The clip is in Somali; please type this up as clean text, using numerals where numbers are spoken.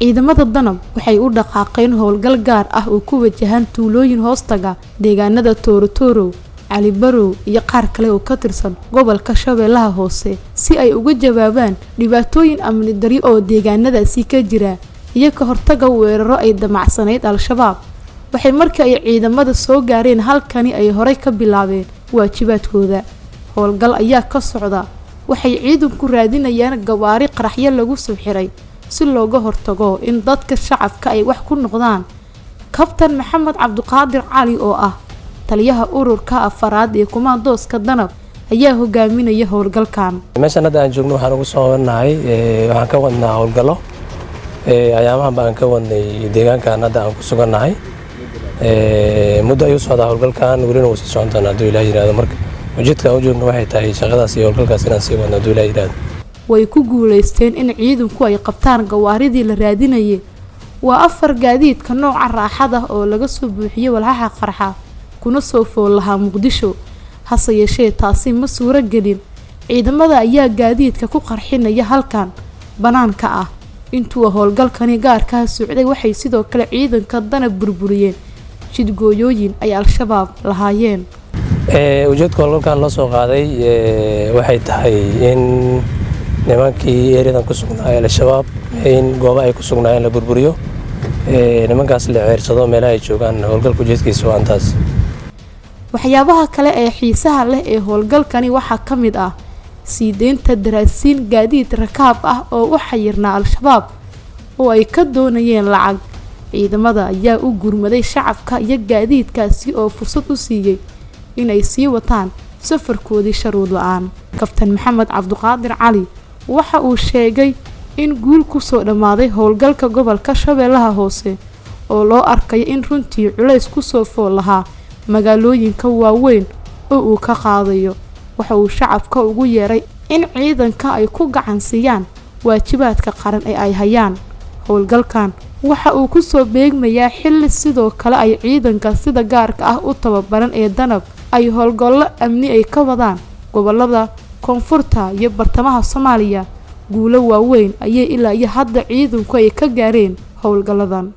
Ciidamada Danab waxay u dhaqaaqeen howlgal gaar ah oo ku wajahan tuulooyin hoostaga deegaanada Toorotorow, Calibarow iyo qaar kale oo ka tirsan gobolka Shabeellaha Hoose, si ay uga jawaabaan dhibaatooyin amni daryo oo deegaanadaasi ka jira iyo ka hortaga weeraro ay damacsanayd Al-Shabaab. Waxay markii ay ciidamada soo gaareen halkani ay horey ka bilaabeen waajibaadkooda. Howlgal ayaa ka socda. Waxay ciidanku raadinayaan gawaari qaraxyo lagu soo xiray si looga hortago in dadka shacabka ay wax ku noqdaan. Kabtan Maxamed Cabduqaadir Cali, oo ah taliyaha ururka afaraad ee kumaandooska Danab, ayaa hogaaminaya howlgalkan. Meeshan hadda aan joogno waxaan ugu soo wadnahay, waxaan ka wadnaa howlgallo ayaamahan baan ka wadnay deegaankan hadda aan ku sugannahay. Muddo ayuu socdaa howlgalkan, welina wuu sii socon doonaa hadduu Ilaah yihahdo. Marka ujeedka aan u joogno waxay tahay shaqadaas iyo howlgalkaas inaan sii wadno, hadduu Ilaah yihahdo. Way ku guulaysteen in ciidanku ay qabtaan gawaaridii la raadinayay. Waa afar gaadiidka nooca raaxada oo laga soo buuxiyey walxaha qarxa, kuna soo fool lahaa Muqdisho. Hase yeeshee, taasi ma suuro gelin. Ciidamada ayaa gaadiidka ku qarxinaya halkan bannaanka ah. Intuu howlgalkani gaarkaa socday, waxay sidoo kale ciidanka Danab burburiyeen jidgooyooyin ay Al-Shabaab lahaayeen. Ujeedka howlgalkan loo soo qaaday waxay tahay in nimankii eriyadan ku sugnaay, Al-Shabaab, in gooba ay ku sugnaayeen la burburiyo, nimankaas la ceersado meelaha ay joogaan. Howlgalka ujeedkiisa waa intaas. Waxyaabaha kale ee xiisaha leh ee howlgalkani waxaa ka mid ah sii deynta daraasiin gaadiid rakaab ah oo u xayirnaa Al-Shabaab oo ay ka doonayeen lacag. Ciidamada ayaa u gurmaday shacabka iyo gaadiidkaasi oo fursad u siiyey inay sii wataan safarkoodii sharuud la-aan. Kabtan Maxamed Cabduqaadir Cali waxa uu sheegay in guul kusoo dhammaaday howlgalka gobolka Shabeellaha Hoose, oo loo arkayo in runtii culays kusoo fool lahaa magaalooyinka waaweyn oo uu ka qaadayo. Waxa uu shacabka ugu yeeray in ciidanka ay ku gacan siiyaan waajibaadka qaran ee ay hayaan. Howlgalkan waxa uu kusoo beegmayaa xilli sidoo kale ay ciidanka sida gaarka ah u tababaran ee Danab ay howlgallo amni ay ka wadaan gobolada koonfurta iyo bartamaha Soomaaliya. Guulo waaweyn ayay ilaa iyo hadda ciidanku ay ka gaareen howlgalladan.